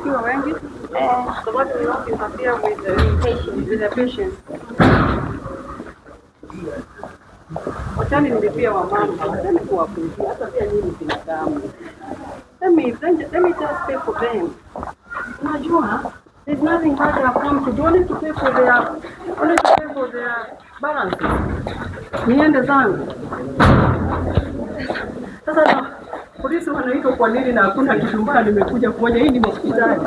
Mkiwa wengi so that we won't interfere with the patients. Wachani nilipia wamama, wachani kuwapungia, hata pia nyinyi ni binadamu. Let me just pay for them. Unajua, there's nothing bad they have come to do, only to pay for their balances. Niende zangu. Sasa na polisi wanaitwa kwa nini na hakuna kitu mbaya nimekuja kufanya? Hii ni hospitali.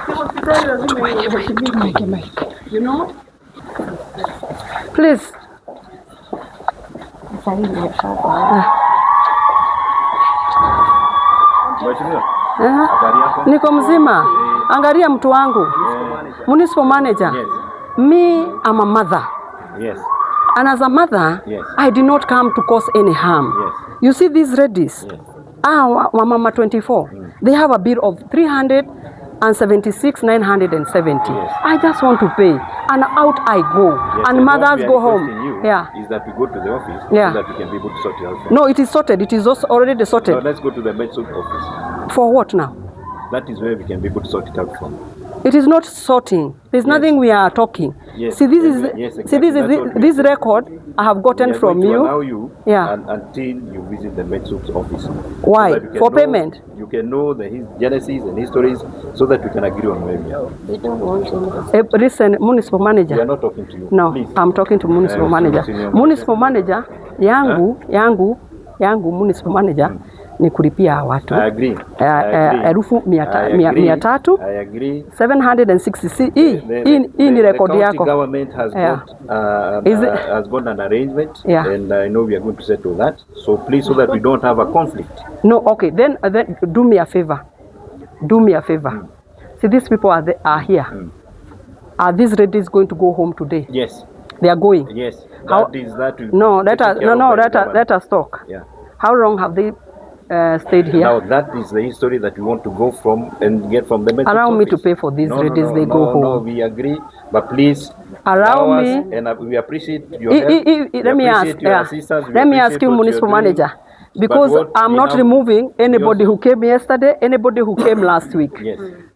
Si hospitali lazima iheshimike. You know? Please. Ah. Mheshimiwa, Eh, habari yako? Niko mzima. Angalia mtu wangu. Municipal manager. Yes. Me, I'm a mother. And as a mother, I did not come to cause any harm. You see these ladies? Yes. Ah, wamama 24. They have a bill of 376,970. I just want to pay. And out I go. Yes, And what mothers we are go home. requesting you is that we go to the office so that we can be able to sort it out. No, it is sorted. It is also already sorted. So let's go to the Metsup office. For what now? That is where we can be able to sort it out from. It is not sorting. There's nothing we are talking. See, this is see this That's is what we this are saying. Record I have gotten We are from going to you. allow you until you visit the Metsup's office. Why? So that you can For know, payment? You can know the his genesis and histories so that we can agree on where we are. Eh, listen, municipal manager. We are not talking to you. No, Please. I'm talking to municipal manager. Senior Municipal manager yangu municipal manager ni kulipia hawa watu I agree. I agree. Elfu I agree. 300 I agree. 760. Hii ni The rekodi county yako. Government has got has got an arrangement and I know we are going to settle that. So please, so that we don't have a conflict. No, okay. Then do me a favor. Do me a favor. See, these people are here. Are these ladies going to go home today? Yes. They are going. Yes. How- That is that will No, be let taken us care no of no by the let us government. let us talk. How long have they stayed here? Now that is the history that we want to go from and get from the Methodist Allow me to office. pay for these No, ladies, no, they no, go No, home. we agree, but please Allow allow us, me. And we appreciate your help. We Let me ask, appreciate your assistance. We Let me ask appreciate you, what municipal you're doing. manager, But because what I'm we not have- removing anybody we who came yesterday, anybody who came last week.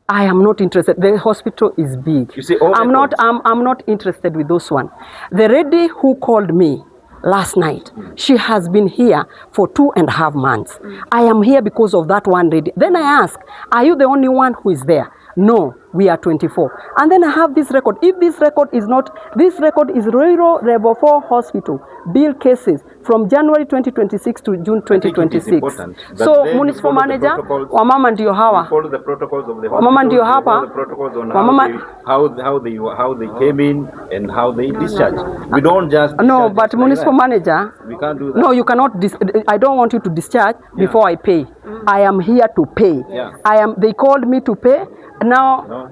I am not interested. The hospital is big. You see, all I'm not. records- I'm not interested with those one. The lady who called me last night, she has been here for 2.5 months. I am here because of that one lady. Then I ask, "Are you the only one who is there?" "No, we are 24." And then I have this record. If this record is not, this record is Ruiru Level 4 Hospital, bill cases from January 2026 to June I think it is 2026. Important that So then we municipal follow the manager, protocols. Wamama ndio hawa. We follow the protocols of the Wamama hospital, ndio we follow hapa. the protocols on Wamama- how they came in and how they discharge. We don't just No, discharge but just like municipal that. Manager, We can't do that. no, you cannot. I don't want you to discharge before I pay. I am here to pay. I am. They called me to pay. Now, No,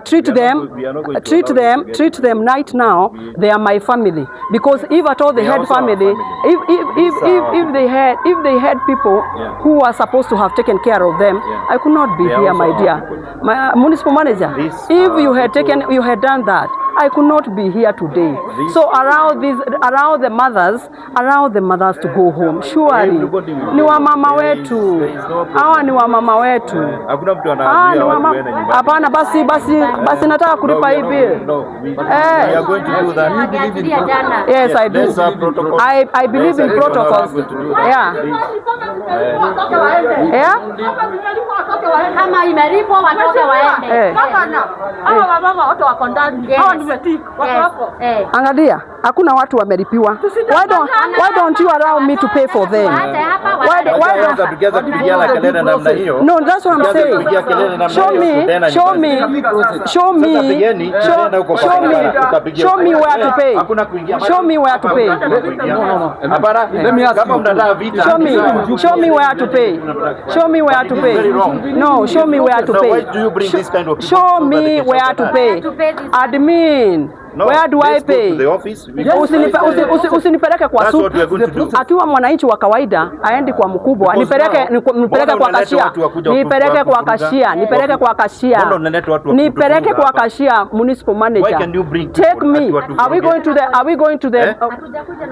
treat we are not them, we are not going to treat allow you them, to get treat them right now. They are my family because if at all they They are had also our family, family. if These are our if they had if they had people who are supposed to have taken care of them, I could not be They are here, also my our dear. people. My municipal manager, These if are you had people- taken, you had done that, I could not be here today. These- So allow the mothers to go home. Surely Everybody will ni go wamama home. There is- wetu, there is no problem. hawa ni wamama wetu. Hakuna mtu Ah, anazuia ni watu wamama. waende nyumbani. Hapana, basi nataka kulipa No, hii we are bill. not- No, we, Eh. we are going to do that. Yes, I do. Let's have protocols. I believe Let's in agree on how protocols. we're going to do that. Please. Yeah? Kama imelipwa watoke waende. Eh. Hawa wamama wote wako ndani. Hawa nimetik. Wako hapo. Eh. Angalia, hakuna watu wamelipiwa. Why don't you allow me to pay for them? Waache hapa Why don't Sasa tukianza kupigiana kelele namna hiyo. No, that's what I'm Tukianza saying. kupigia kelele namna Show hiyo, me, tutaenda show nyumbani. me, show me, Sasa pigeni, show, tutaenda huko kwa show me, barabara, tukapigia. show me where to pay. Hakuna kuingia. Show me where to pay. Hapana, Let me ask kama you. mnataka vita. Show me, show me where to pay. Show me where to pay. Very wrong. No, show me where to Now, pay. why do you bring this kind of people Show so that they me can where shout to at us? pay. To pay this. Admin, No, where do I let's go pay? to the office. We Usinipeleke kwa That's sup. what we are going to do. Akiwa mwananchi wa kawaida aendi kwa mkubwa, Because nipeleke now, nipeleke mbona kwa unaleta kashia, watu wa kuja nipeleke kwa kuvuruga? kashia, nipeleke kwa kashia, Mbona unaleta watu wa nipeleke kutuvuruga kwa hapa? kashia, municipal manager. Why can you bring Take people me. ati watu Are we vuruge? going to the are we going to the Eh?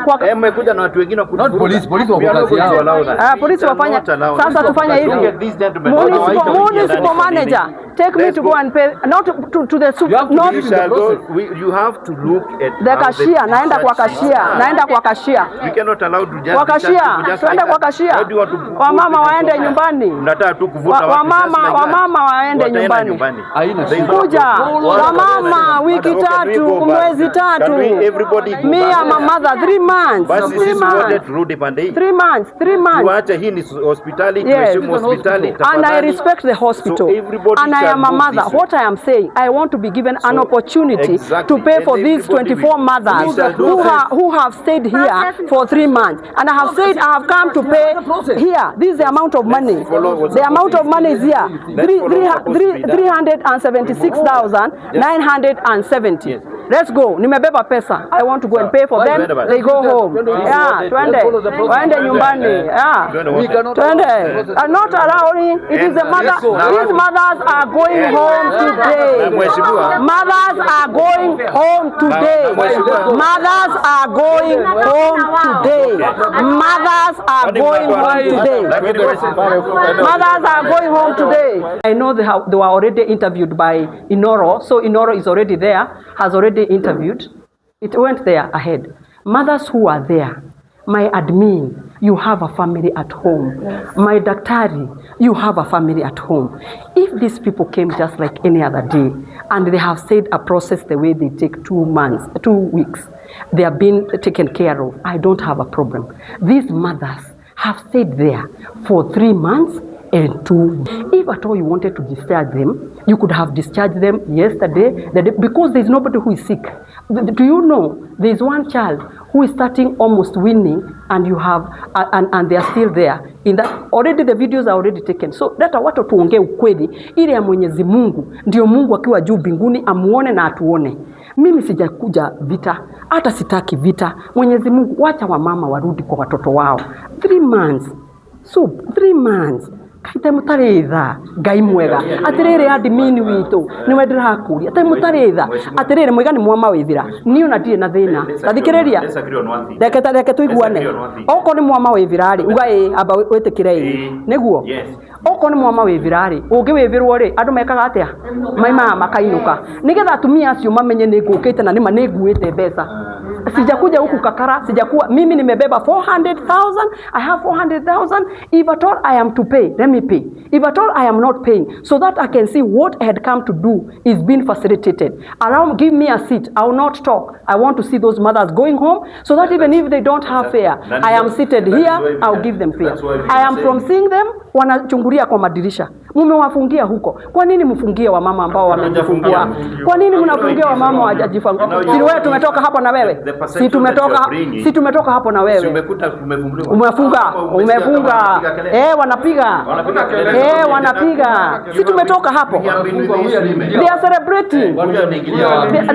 Kwa Eh, mmekuja na watu wengine wa Not kutuvuruga. police, police wako We are not kazi going to yao. allow that. Ah, polisi We wafanya cannot allow that. sasa, tufanye Look hivi. at these gentlemen. Municipal, Wanawaita wengine municipal ndani kwa nini? manager, Take me Let's to go and pay, not to the You have to not We believe in the shall go, process. you have to look at the how the cashier. Naenda kwa discharge cashier, is. naenda kwa cashier. We cannot allow to just Kwa discharge cashier, people just twende like kwa that. cashier. Why do you want to put Wamama people waende somewhere? nyumbani. Mnataka tu kuvuta watu just Wamama like that. wamama waende Wataenda nyumbani. nyumbani. Haina There is no Kuja problem. wamama wiki So can we tatu, go back? mwezi tatu. Can we everybody go Me back? am a mother, 3 months. Basi 3 sisi wote months. turudi pande hii. 3 months, 3 months. Tuache hii ni hospitali, Yes. tuheshimu hospitali And I tafadhali. respect the hospital. So everybody And I shall am a move mother. this way. What I am saying, I want to be given an So, opportunity exactly. to pay for And these everybody 24 will- mothers we shall do who, this. who have stayed here for 3 months. And I have said I have come to pay here. This is the amount of money. follow what's The amount of money is here. Let's follow what's supposed to be done. 376,970. Yes. Let's go. Nimebeba pesa. I want to go and pay for them. Twende basi. They go home. Yeah, twende. Let's follow the process. Waende nyumbani. Yeah. Twende We wote. cannot Twende. Are not allowing. It is the mother. These mothers are going home today. Na mheshimiwa. Mothers are going home today. Mothers are going home today. Mothers are going home today. Lakini mheshimiwa- Mothers are going home today. I know they were already interviewed by Inoro, so Inoro is already there, has already interviewed. It went there ahead. Mothers who are there, my admin, you have a family at home. Yes. My daktari, you have a family at home. If these people came just like any other day, and they have said a process the way they take 2 months, 2 weeks, they are being taken care of, I don't have a problem. These mothers have stayed there for 3 months and 2. If at all you wanted to discharge them, you could have discharged them yesterday, the day, because there's nobody who is sick. Do you know there's one child who is starting almost winning, and you have and they are still there in that already the videos are already taken. So data watu tuongee ukweli, ile ya Mwenyezi Mungu ndio Mungu akiwa juu mbinguni amuone na atuone. Mimi sijakuja vita, hata sitaki vita. Mwenyezi Mungu, wacha wamama warudi kwa watoto wao. 3 months. So 3 months. Kaite mutaritha ngai mwega atiriri admin witu niwe ndirakuria tai mutaritha atiriri mwiga ni mwama withira ni ona ndirĩ na thĩna tathikĩrĩria reke tuiguane okorwo ni mwama withira ri uga ĩ amba wĩtĩkĩre ĩ nĩguo okorwo ni mwama withira ri ũngĩwĩthĩrwo ri andũ mekaga atĩa maimaga makainuka nĩgetha atumia acio mamenye nĩ ngũkĩte na nĩma nĩ nguĩte mbeca. Sijakuja huku kakara, sijakuwa mimi nimebeba 400,000, I have 400,000. If at all I am to pay, let me pay. If at all I am not paying, so that I can see what I had come to do is being facilitated. Allow, give me a seat. I will not talk. I want to see those mothers going home, so that even if they don't have fare, I am seated here, I'll give them fare. I am from seeing them wanachungulia kwa madirisha. Mumewafungia huko. Kwa nini mfungie wamama ambao wamejifungua? Kwa nini mnafungia wamama hawajajifungua? Si wewe tumetoka hapo na wewe. Si tumetoka hapo na wewe. Umefunga, umefunga. Wanapiga. Wanapiga. Si tumetoka hapo. They are celebrating.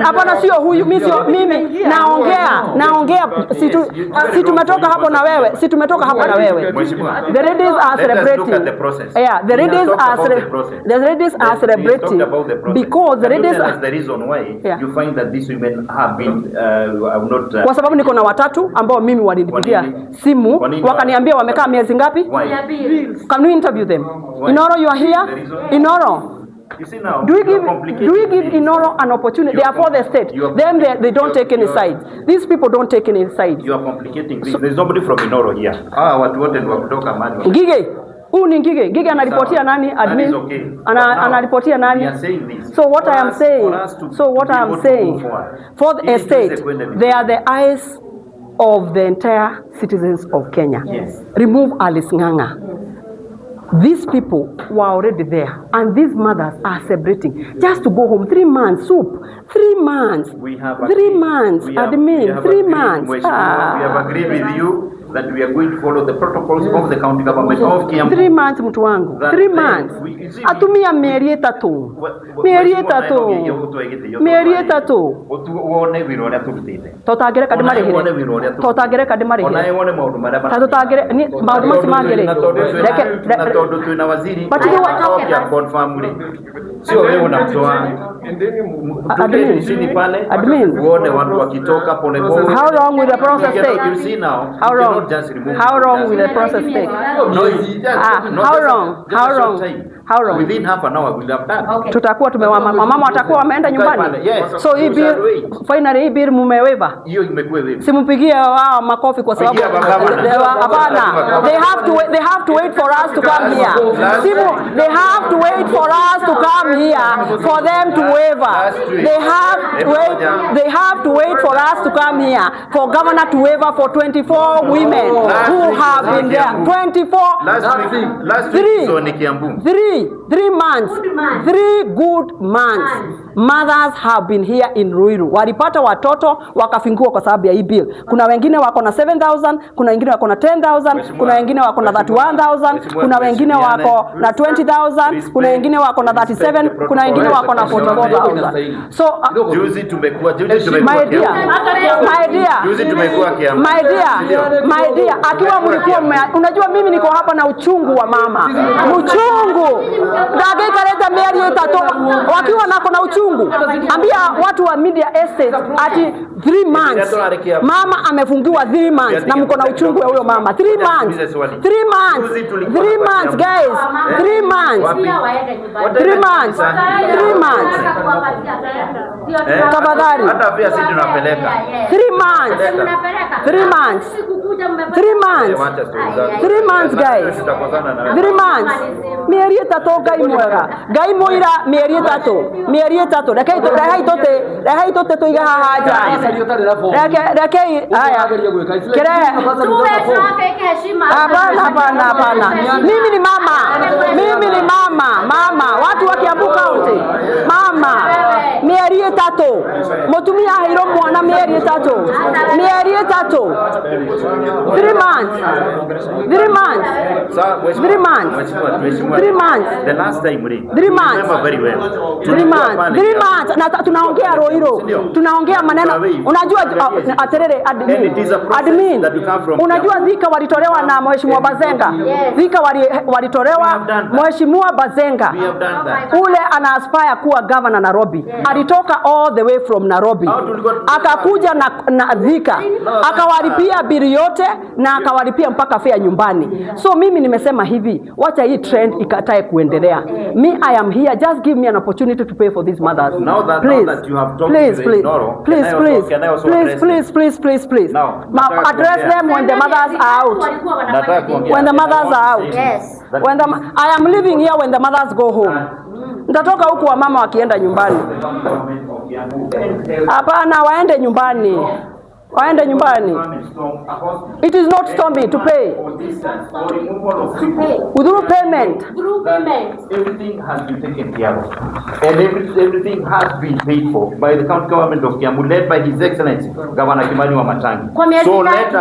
Hapana, sio huyu, mimi sio mimi. Naongea. Si tumetoka hapo na wewe. Si tumetoka hapo na wewe. The ladies are celebrating. Yeah, the ladies are the ladies are celebrating because the ladies are the reason why you find that these women have been not kwa sababu niko na watatu ambao mimi walinipigia simu wakaniambia wamekaa miezi ngapi? Can we interview them? Inoro, you are here? Inoro. You see now, do we give Inoro an opportunity? They are for the state. Them, they don't take any sides. These people don't take any sides. You are complicating things. There's nobody from Inoro here. Watu wote ni wa kutoka mahali. Ngige. Huu ni Ngige. Ngige anaripotia nani? Admin. Okay. Anaripotia nani? So what I am saying, for the state, they are the eyes of the entire citizens of Kenya. Yes. Remove Alice Ng'ang'a. These people were already there, and these mothers are celebrating just to go home. 3 months, soup. 3 months. We have 3 months, admin. 3 months. We have agreed with you that we are going to follow the protocols of the county government of Kiambu. 3 months, mtu wangu. 3 months. Atumia mieri 3. Mieri 3. Mieri 3. Wone wira uria turutite. Tutagereka ndimarihire. Tutagereka ndimarihire. Ona wone maundu maria mara. Tutagere ni maundu macio mangire. Reke na tondu twina waziri. But confirm ri. Sio wewe unamtoa. Admin pale. Admin. Uone watu wakitoka pole pole. How long will the process take? You see now. How long? How long will the process take? No, How long? How long? How long? Within half an hour we'll have done. Okay. Tutakuwa wamama watakuwa wameenda nyumbani. Yes. So hii bill, finally hii bill mumewaiver. Hiyo imekuwa waived. Simpigie wao makofi kwa sababu Pigia hapana, they have to wait for us to come here. Simu, they have to wait for us to come here for them to waiver. They have to wait for us to come here for governor to waiver for 24 women who have been there 24 Last week on Kiambu. 3 months. 3 good months. Mothers have been here in Ruiru. Walipata watoto wakafungua kwa sababu ya hii bill. Kuna wengine wako na 7,000, kuna wengine wako na 10,000, kuna wengine wako na 31,000, kuna wengine wako na 20,000, kuna wengine wako na 37, kuna wengine wako na 44,000. So juzi tumekuwa my dear, juzi tumekuwa Kiambu. My dear, akiwa mlikuwa unajua mimi niko hapa na uchungu wa mama. Uchungu. Dakika leta mieri 3 wakiwa nako na uchungu. Ambia watu wa media estate ati 3 months. Mama amefungiwa 3 months na mko na uchungu ya huyo mama. 3 months. 3 months. 3 months guys. 3 months. 3 months. 3 months. Tafadhali. Hata pia sisi tunapeleka. 3 months. 3 months. 3 months. 3 months guys. 3 months. Mieri 3 Ngai mwega. Ngai muira mieri 3. Mieri 3. Rekei tute tuiga haha nja. Rekei haya. Kire. Hapana. Mimi ni mama. Mimi ni mama. Mama. Watu wa Kiambu County. Mama. Mieri 3. Mutumia aheirwo mwana mieri 3. Mieri 3. 3 months. 3 months. 3 months. 3 months. The last time we 3 months. Remember very well. 3 months. 3 months. Na tunaongea Ruiru. Tunaongea maneno. Unajua aterere admin. Admin. Unajua Thika walitolewa na Mheshimiwa Bazenga. Thika walitolewa Mheshimiwa Bazenga. Ule ana aspire kuwa governor Nairobi. Alitoka all the way from Nairobi. Akakuja na Thika. Akawalipia bili yote na akawalipia mpaka fare nyumbani. So mimi nimesema hivi, wacha hii trend ikatae kuendelea. Me, I am here. Just give me an opportunity to pay for these mothers. Now that, please, now that you have talked please, to please, Noro, please, please, please, please. Now, address them when the mothers are out. When the mothers are out. Yes. When the, I am living here when the mothers go home. Nitatoka huku wa mama wakienda nyumbani. Hapana, waende nyumbani. Waende nyumbani. It is not stormy to pay. Through payment. Through payment. Everything has been taken care of. And everything has been paid for by the county government of Kiambu, led by His Excellency Governor Kimani Wamatangi. So let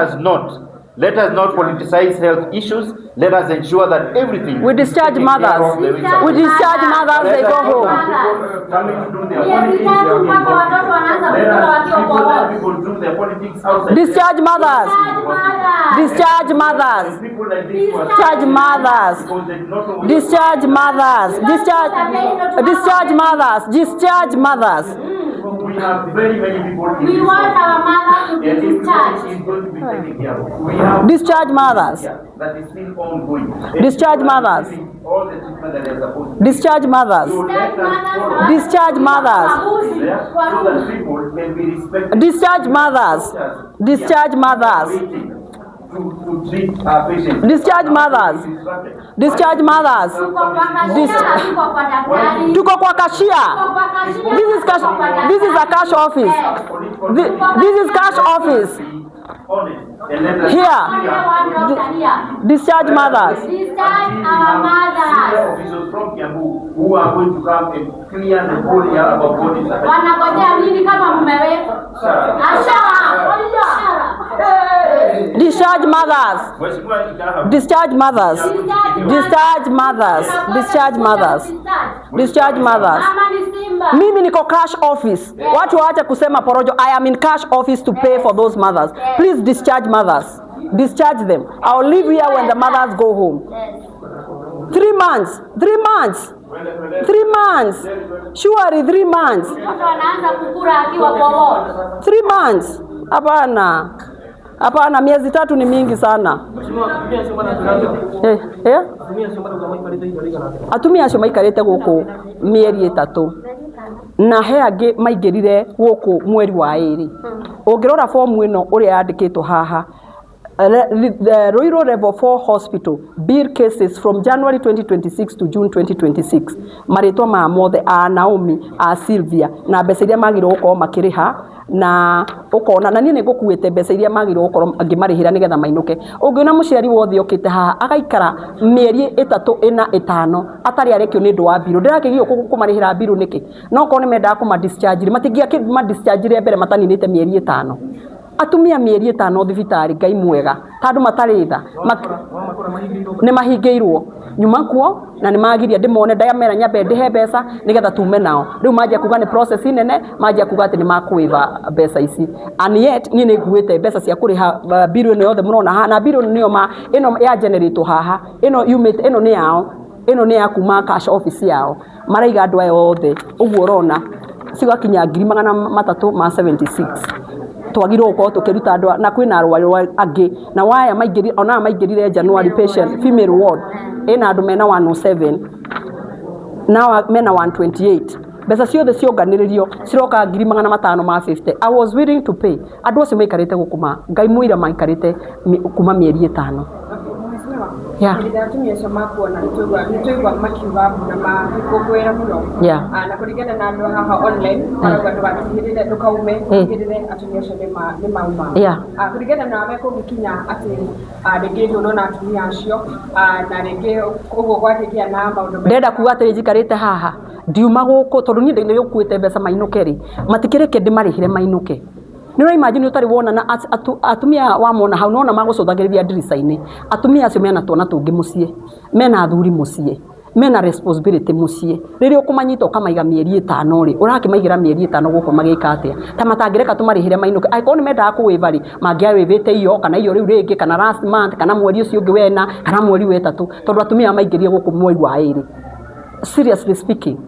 us not politicize health issues. Let us ensure that everything. We discharge mothers. We discharge mothers, they go home. Discharge mothers. Discharge mothers. Discharge mothers. Discharge mothers. Discharge mothers. Discharge mothers. We have very many people. We want our mothers to be discharged. Discharge mothers. That is still ongoing. Discharge mothers. All the treatment that is supposed to. Discharge mothers. Discharge mothers. So that people can be respected. Discharge mothers. Discharge mothers. To treat our patients. Discharge mothers. Discharge mothers. Tuko kwa kashia. This is cash. This is a cash office. This is cash office. Here. Discharge mothers. Discharge our mothers. Who are going to come and clear the whole area of bodies. Wanangojea nini kama mmeweka? Discharge mothers. Discharge mothers. Discharge mothers. Discharge mothers. Discharge mothers. Mimi niko cash office. Watu waache kusema porojo. I am in cash office to pay for those mothers. Please discharge mothers. Discharge them. I'll leave here when the mothers go home. 3 months. 3 months. 3 months. Surely 3 months. 3 months. Hapana. Hapana, miezi 3 ni mingi sana. Eh, eh? Atumia acio maikarĩte gũkũ mĩeri 3 na he angĩ maingĩrire gũkũ mweri wa 2. Ũngĩrora fomu ĩno ũrĩa yandĩkĩtwo haha, the Ruiru Level 4 Hospital bill cases from January 2026 to June 2026, marĩtwa ma mothe a Naomi, a Sylvia, na mbeca iria magĩrĩirwo gũkorwo makĩrĩha, na ũkona na niĩ nĩ ngũkuĩte mbeca iria magĩrĩirwo gũkorwo ngĩmarĩhĩra nĩgetha mainũke. Ũngĩona mũciari wothe okĩte haha agaikara mĩeri 3, 4, 5 atarĩ arekio nĩ ũndũ wa mbirũ, ndĩrakĩgio kũmarĩhĩra mbirũ nĩkĩ? No korwo nĩ mendaga kũma discharge rĩ, matingĩakĩ discharge mbere mataninĩte mĩeri 5. Atumia mĩeri 5 thibitarĩ, Ngai mwega, ta andũ matarĩ tha. Nĩ mahingĩirwo nyuma kuo na nĩ magiria ndĩmone, ndamera nyambe ndĩhe mbeca nĩgetha tume nao. Rĩu manjia kuga nĩ process nene, manjia kuga atĩ nĩ makũĩva mbeca ici, and yet niĩ nĩ nguĩte mbeca cia kũrĩha bill ĩno yothe mũrona haha, na bill ĩno nĩyo ma ĩno ya generate haha, ĩno yumĩte, ĩno nĩ yao, ĩno nĩ ya kuma cash office yao. Maraiga andũ aya othe ũguo ũrona cigakinya ngiri magana matatũ ma 76. Twagirwo gũkorwo tũkĩruta andũ na kwĩna arwaru angĩ na waya maingĩrire, ona aya maingĩrire January. Patient female ward ĩna andũ mena 107 na mena 128. Mbeca ciothe cionganĩrĩrio ciroka ngiri magana matano ma 50. I was willing to pay. Andũ acio maikarĩte gũkũ, ma Ngai mũira, maikarĩte kuma mĩeri 5. Yeah. Hĩndĩ ĩrĩa atumia acio makuona, nĩtwaigua makiuga mbu na magĩkũngũĩra mũno. Ah, na kũringana na andũ haha online marauga ndũgatigĩrĩre, ndũkaume, ũtigĩrĩre atumia acio nĩ mauma. Ah, kũringana nawe, kũngĩkinya atĩ rĩngĩ ndũnona atumia acio, na rĩngĩ ũguo gwakĩgĩa na maũndũ maingĩ. Ndĩrenda kuga atĩrĩ, njikarĩte haha ndiuma gũkũ tondũ niĩ nĩ gũkuĩte mbeca mainũke rĩ, matikĩreke ndĩmarĩhĩre mainũke. Nĩ ũra imagine ũtarĩ wona na atumia wamona hau nona magũcũthagĩrĩria ndirica-inĩ. Atumia acio mena twana tũngĩ mũciĩ, mena athuri mũciĩ, mena responsibility mũciĩ. Rĩrĩa ũkũmanyita ũkamaiga mĩeri 5 rĩ, ũrakĩmaigĩra mĩeri 5 gũkũ magĩka atĩa? Ta matangĩreka tũmarĩhĩre mainũke? Angĩkorwo nĩ mendaga kũwĩva rĩ, mangĩawĩvĩte iyo kana iyo rĩu rĩngĩ, kana last month, kana mweri ũcio ũngĩ wena, kana mweri wa 3, tondũ atumia aya maingĩrire gũkũ mweri wa 2. Seriously speaking,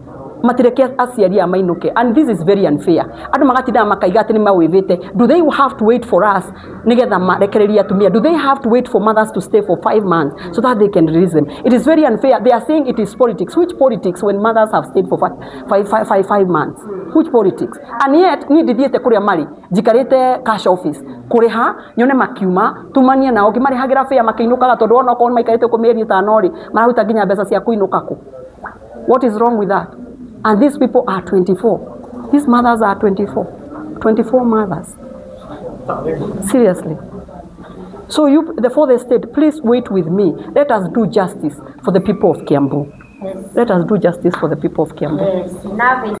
matireke aciari aya mainũke, and this is very unfair. Andũ magatindaga makaiga atĩ nĩ mawĩvĩte. Do they have to wait for us nĩgetha marekererie atumia? Do they have to wait for mothers to stay for 5 months so that they can release them? It is very unfair. They are saying it is politics. Which politics, when mothers have stayed for 5 months? Which politics? And yet niĩ ndithiĩte kũrĩa marĩ, njikarĩte cash office kũrĩha nyone makiuma, tumanie nao ngĩmarĩhagĩra fare makĩinũkaga, tondũ ona okorwo maikarĩte kũ mĩeri 5 rĩ, mararuta nginya mbeca cia kũinũka kũ. What is wrong with that? And these people are 24. These mothers are 24. 24 mothers. Seriously. So you, the fourth estate, please wait with me. Let us do justice for the people of Kiambu. Let us do justice for the people of Kiambu. Yes. Enough is